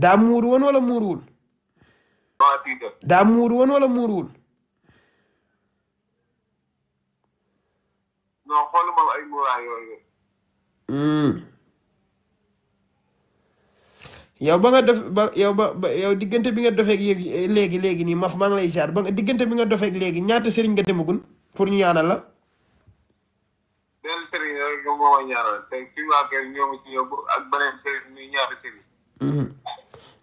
daa muur woon wala muuruwul. daa muur woon wala muuruwul. non xooluma ay muuraay yooyu. yow ba nga def ba yow diggante bi nga dofeeg léegi nii maf maa ngi lay siyaar ba nga diggante bi nga dofeeg léegi ñaata sëriñ nga demagul pour ñu ñaanal la. benn sëriñ rek moo ma ñaanal te ci waa kër ñoo ma ci yóbbu ak beneen sëriñ ñuy ñaari sëriñ.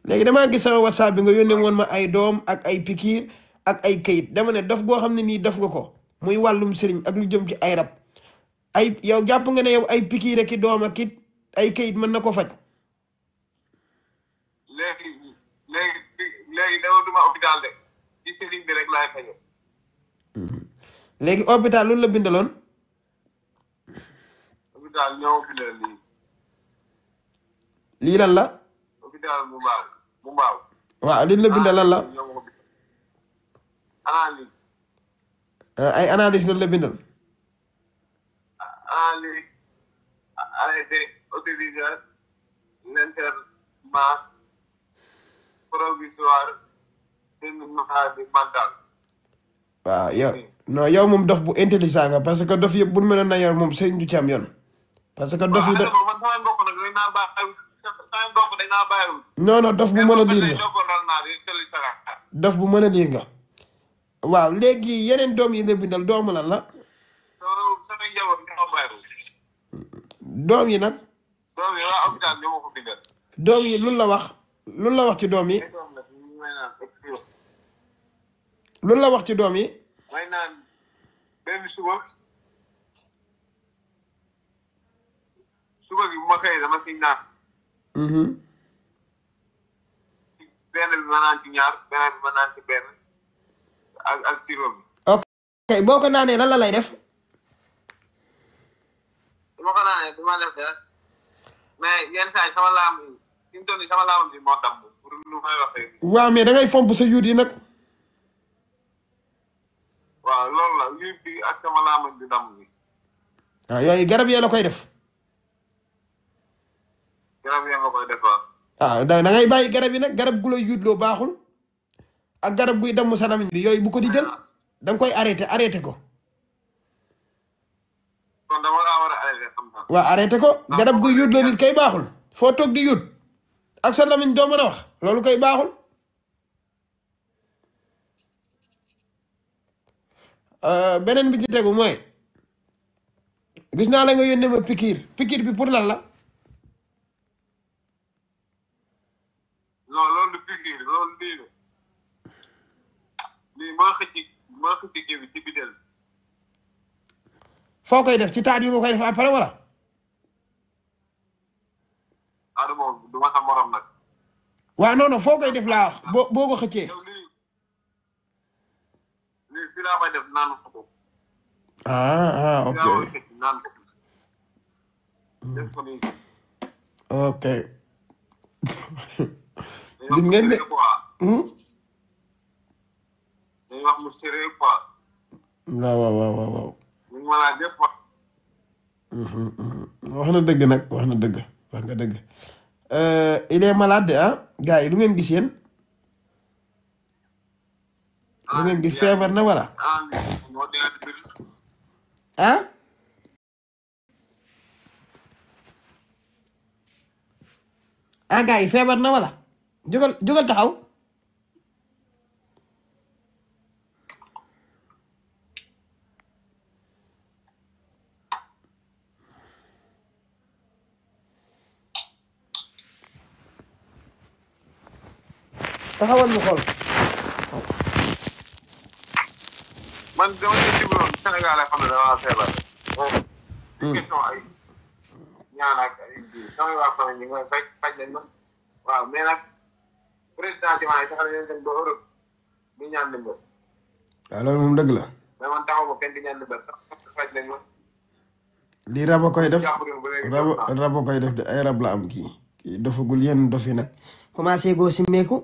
léegi damaa gis sama whatsapp bi nga yónnee woon ma ay doom ak ay pikiir ak ay kayit dama ne dof goo xam ne nii dof nga ko muy wàllum sëriñ ak lu jëm ci ay rab ay yow jàpp nga ne yow ay pikiir ak i doom ak it ay kayit mën na ko faj. léegi dama duma hôpital de ci sëriñ bi rek laay faje. léegi hôpital lu la bindaloon. hôpital ñoo bindal lii. lii lan la. hôpital bu mbaaw. waaw li la bindal lan la. analyse. ay analyse lan la bindal. analyse arrêté utiliser l'internement provisoire d'une maladie mentale. waaw yow non yow moom dof bu intelligent nga parce que dof yëpp bu mel na yor moom sëñ du ci am yoon. parce que dof yi man sama mbokk nag dañ naa bàyyi sama mbokk dañ naa bàyyiwul. non non dof bu mën a liir nga dof bu mën a liir nga. waaw léegi yeneen doom yi nga bindal doomu lan la. sama njaboot ñoo bàyyiwul. doom yi nag. doom yi waa hôpital ñoo ma ko bindal. doom yi lu la wax ci doom yi. lu la wax ci doom yi. may naan benn suba gi bu ma xëyee dama siy naan. benn bi ma naan ci ñaar beneen bi ma naan ci benn ak sirop bi. ok boo ko naanee lan la lay def. su ma ko naanee du ma def dara mais yenn saa yi sama laam fi mu toll nii sama laam bi moo damm pour lu may waxee. waaw mais da ngay fomp sa yuut yi nag. waaw loolu la yuut bi ak sama laam bi damm bi. waaw yooyu garab yee la koy def. garab yee ma koy def waaw. waaw da ngay bàyyi garab yi nag garab gu la yuutloo baaxul ak garab guy damm sa lamiñ bi yooyu bu ko di jël da nga koy arrêté ko. kon dama laa war a arrêté xam naa. waaw arrêté ko garab guy yuutloo nit kay baaxul foo toog di yuut ak sa lamiñ doo mën a wax loolu kay baaxul. beneen bi ci tegu mooy gis naa la nga yónnee ma pikiir bi pour lan la. non loolu du pikiir loolu lii la lii maa xëcc kii bi ci bidel. foo koy def ci taat yi nga koy def après wala. Adama du ma sa morom nag. waaw non foo koy def laa wax boo ko xëccee. lii fii laa koy def naan ko. ok. naan ko. def ko nii. ok. gis ngeen de. dañuy wax mu sérieux quoi. waaw. ñu ngi ma laaj yëpp wax. wax na dëgg nag wax nga dëgg. il est malade ah gars yi lu ngeen gis yéen. lu ngeen gis feebar na wala. ah. gars yi feebar na wala jógal taxaw. taxawal ñu xool. man dama leen dégluwoon Sénégal xam ne dama feebar. question ay ñaan ak ay jiw samay waa famille ñu ngi faj nañ ma waaw mais nag président yi sax dañu dem ba Europe di ñaan ndimbal. waaw loolu moom dëgg la. mais man taxaw ma kenn di ñaan ndimbal sax faj nañ ma. lii rab a koy def rab a koy def de ay rab la am kii dofagul yenn dof yi nag commencé goo si meeku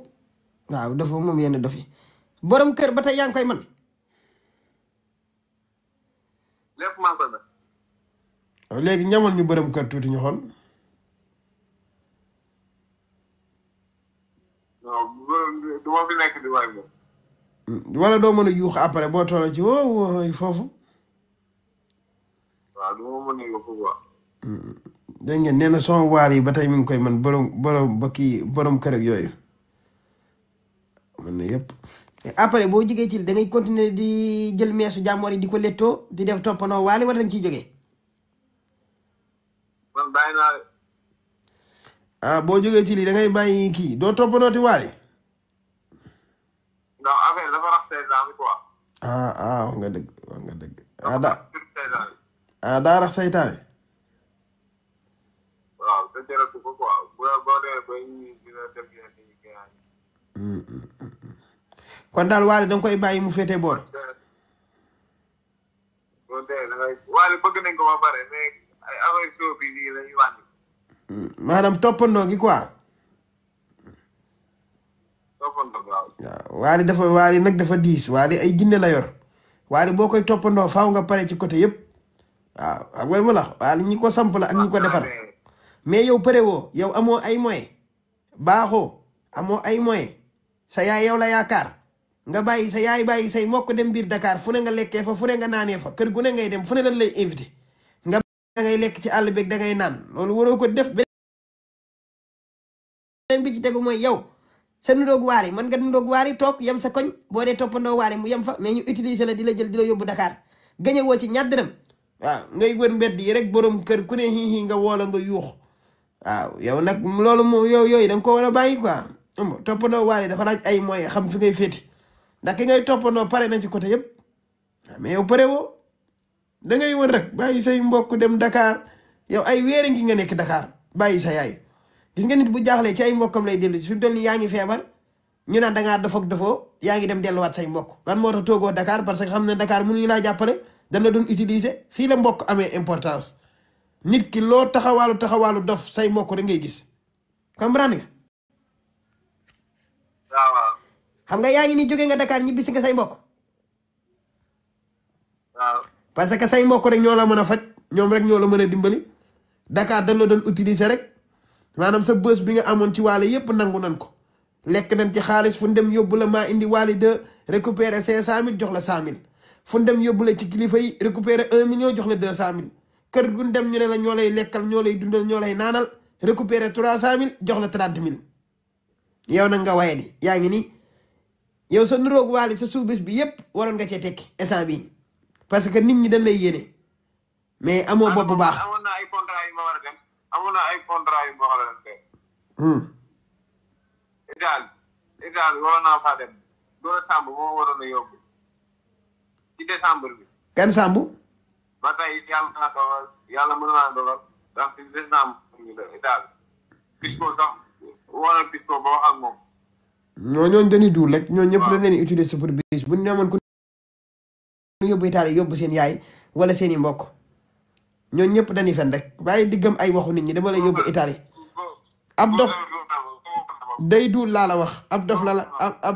waaw dafa moom yenn dof yi borom kër ba tey yaa ngi koy man lépp maa ngi koy mën. léegi ñamal ñu borom kër tuuti ñu xool. ma fi nekk di waay moom. wala doo mën a yuux après boo toll ci woo foofu. waaw du ma mën a yóbbu quoi. dégg ngeen nee na son waar yi ba tey mi ngi koy man borom ba kii borom kër ak yooyu man na yëpp. après boo jógee ci da ngay continuer di jël meesu jàmmoor yi di ko lettoo di def toppandoo waale wala dañ ciy jógee. man bàyyi naa de. ah boo jógee ci lii da ngay bàyyi kii doo toppandoo ti waale. ndax affaire dafa rax seytaan bi quoi. wax nga dëgg wax nga dëgg. daa rax saytaane. waaw te jaratu ko quoi boo dee ba ñu dina def yenn yi gën kon daal waale da nga koy bàyyi mu féete boor. boo dee da ngay waale bëgg nañ ko ba pare mais ay affaire show bi nii la ñuy wàññi. maanaam toppandoo gi quoi. toppandoo waaw. waaw waale nag dafa diis waale ay jinne la yor waale boo koy toppandoo faaw nga pare ci côté yëpp waaw ak wala mu la waale ñi ko samp la ak ñi ko defar mais yow pare woo yow amoo ay moyen baaxoo amoo ay moyen sa yaay yow la yaakaar nga bàyyi sa yaay bàyyi say mbokk dem biir Dakar fu ne nga lekkee fa fu ne nga naanee fa kër gu ne ngay dem fu ne lañ lay invité nga da ngay lekk ci àll beeg da ngay naan loolu waroo ko def beneen bi ci tegu mooy yow sa nuroog waari man nga nuroog waari toog yem sa koñ boo dee toppandoo waari mu yem fa mais ñu utiliser la di la jël di la yóbbu Dakar gañe woo ci ñaar dërëm waaw ngay wër mbedd yi rek borom kër ku ne xii nga woola nga yuux waaw yow nag loolu moom yooyu da nga ko war a bàyyi quoi toppandoo waari dafa laaj ay moyens xam fi ngay féeti ndax ki ngay toppandoo pare na ci côté yëpp mais yow pare woo da ngay wër rek bàyyi say mbokk dem Dakar yow ay weer ngi nga nekk Dakar bàyyi sa yaay gis nga nit bu jaaxlee ci ay mbokkam lay dellu si fi mu toll nii yaa ngi feebar ñu naan dangaa dof ak dofoo yaa ngi dem delluwaat say mbokk lan moo tax toogoo Dakar parce que xam ne Dakar mënuñu laa jàppale dana doon utiliser fii la mbokk amee importance nit ki loo taxawaalu dof say mbokk da ngay gis comprendre nga. waaw. xam nga yaa ngi nii jógee nga Dakar ñibbi si nga say mbokk. waaw. parce que say mbokk rek ñoo la mën a faj ñoom rek ñoo la mën a dimbali Dakar dañ la doon utiliser rek maanaam sa bës bi nga amoon ci waale yépp nangu nan ko lekk nañ ci xaalis fu dem yóbbu la maa indi waale de récupérer 500000 jox la 100000 fu dem yóbbu la ci kilifa yi récupérer 1 million jox la 200000 kër gu dem ñu ne la ñoo lay lekkal ñoo lay dundal ñoo lay naanal récupérer 300000 jox la 30000 yow nag nga waye di yaa ngi nii yow sa nuroog waale sa suuf bés bi yépp waroon nga cee tekki instant bi parce que nit ñi dañ lay yéene mais amoo bopp bu baax. amoon na ay contrat yu ma war a dem amoon na ay contrat yu ma war a dem. Italie waroon naa faa dem loolu Samb moo waroon a yóbbu ci décembre bi. kan Samb. ba tey yàlla mën naa dogal ndax si décembre bi la Italie Pisco sax woo na Pisco ba wax ak moom. ñooñu dañuy duul rek ñooñu ñëpp dañ leen di utiliser pour bis bu ñu demoon ku yóbbu Italie yóbbu seen yaay wala seen i mbokk ñooñu ñëpp dañuy fen rek bàyyi diggam ay waxu nit ñi dama lay yóbbu Italie ab dof day duul laa la wax ab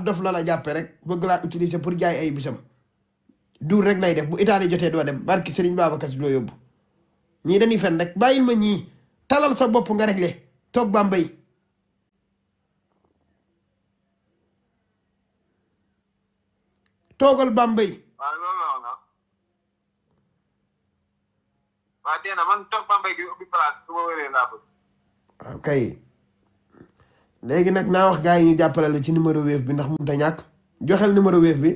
dof la la jàppe rek bëgg laa utiliser pour jaay ay bisam duul rek lay def bu Italie jotee doo dem barki Serigne Babacar Si doo yóbbu ñii dañuy fen rek bàyyil ma ñii talal sa bopp nga réglé toog Bambey toogal Bambey. waaw loolu la woon waaw dee na man toog Bambey gi ubbi place su ma wéree laa bëgg. ok léegi nag naa wax gars yi ñu jàppale la ci numéro Wave bi ndax mënut a ñàkk joxel numéro Wave bi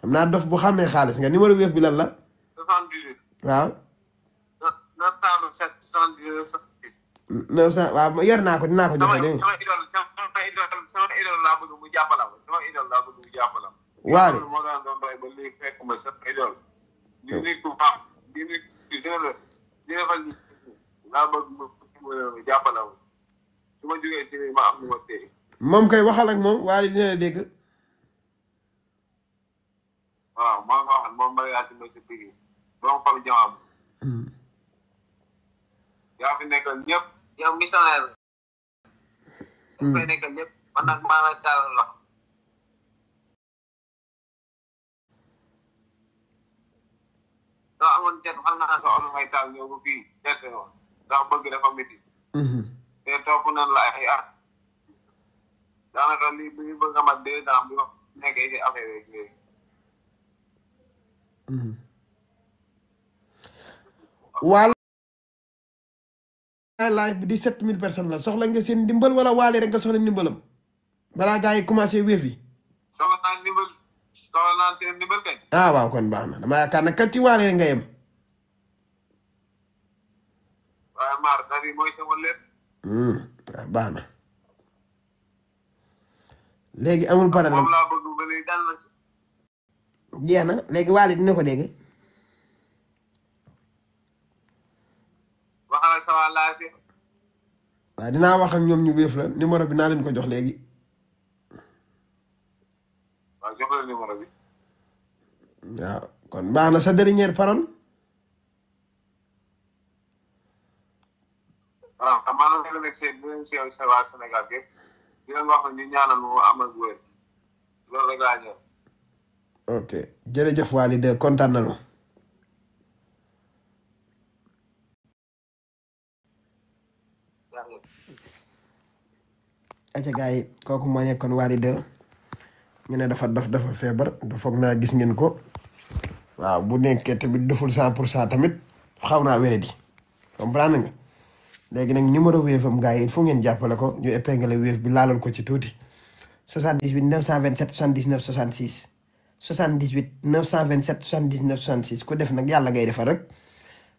xam naa dof bu xàmmee xaalis nga numéro Wave bi lan la. 78. waaw. 907 78 900 waaw yor naa ko dinaa ko joxe dégg nga. sama idole laa bëgg mu jàppala sama idole laa bëgg mu jàppala. waale moo daan doon doy ba léegi fekk ma sa idole. di nit ku baax di nit ku jeune di defal nit laa bëgg mu jàppala su ma jógee si ma am nu ma téye. moom kay waxal ak moom waale dina la dégg. waaw maa ngi waxal moom Maria si ma si biir donc xam jamaam. yaa fi nekkal ñëpp. yow missionnaire la. yaa fay nekkal ñëpp man nag maa ngi taal la. soo amoon jet xam naa sa oto may taal ñëw ba fii jet woon ndax bëgg dafa métti. te topp nañ la ay at. daanaka lii bi ñu bëgg a mat 2 ans bi ma nekkee ci affaire yi léegi. Waly live bi 17 000 personnes la soxla nga seen ndimbal wala Waly rek nga soxla ndimbalam balaa gaa yi commencé wéef yi. soxla naa seen ndimbal kay. ah waaw kon baax na dama yaakaar ne kat ci Waly rek nga yem. waaye maar nag yi mooy sama lépp. waaw baax na léegi amul problème moom laa bëgg ba léegi dal na si. jeex na léegi Waly dina ko dégg. waxal ak sama laaj. waaw dinaa wax ak ñoom ñu wéef la numéro bi naa leen ko jox léegi. waaw jox la numéro bi. waaw kon baax na sa dernière parole. waaw xam naa ne nekk seen sa waa Sénégal gépp di leen wax ne ñu ñaanal moo am ak wér loolu rek laa ñëw. ok jërëjëf Waly de kontaan nañu. acca gars yi kooku moo nekkoon Waly de ñu ne dafa dafa feebar foog naa gis ngeen ko waaw bu nekkee tamit deful 100% tamit xaw naa wéré di comprendre nga léegi nag numéro wéef am gars yi il faut ngeen jàppale ko ñu épinglé wéef bi laalal ko ci tuuti 78 927 79 66 78 927 79 66 ku def nag yàlla ngay defal rek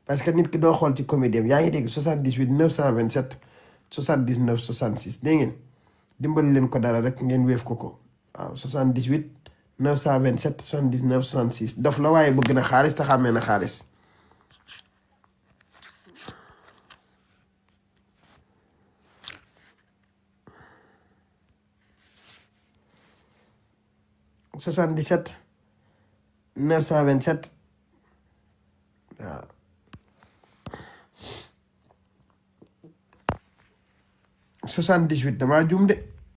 parce que nit ki doo xool ci comédie yaa ngi dégg 78 927 79 66 dégg ngeen dimbali leen ko dara rek ngeen wéef ko waaw 78 927 79 66 dof la waaye bëgg na xaalis te xàmmee na xaalis. soixante-dix-sept 927 waaw 78 damaa juum de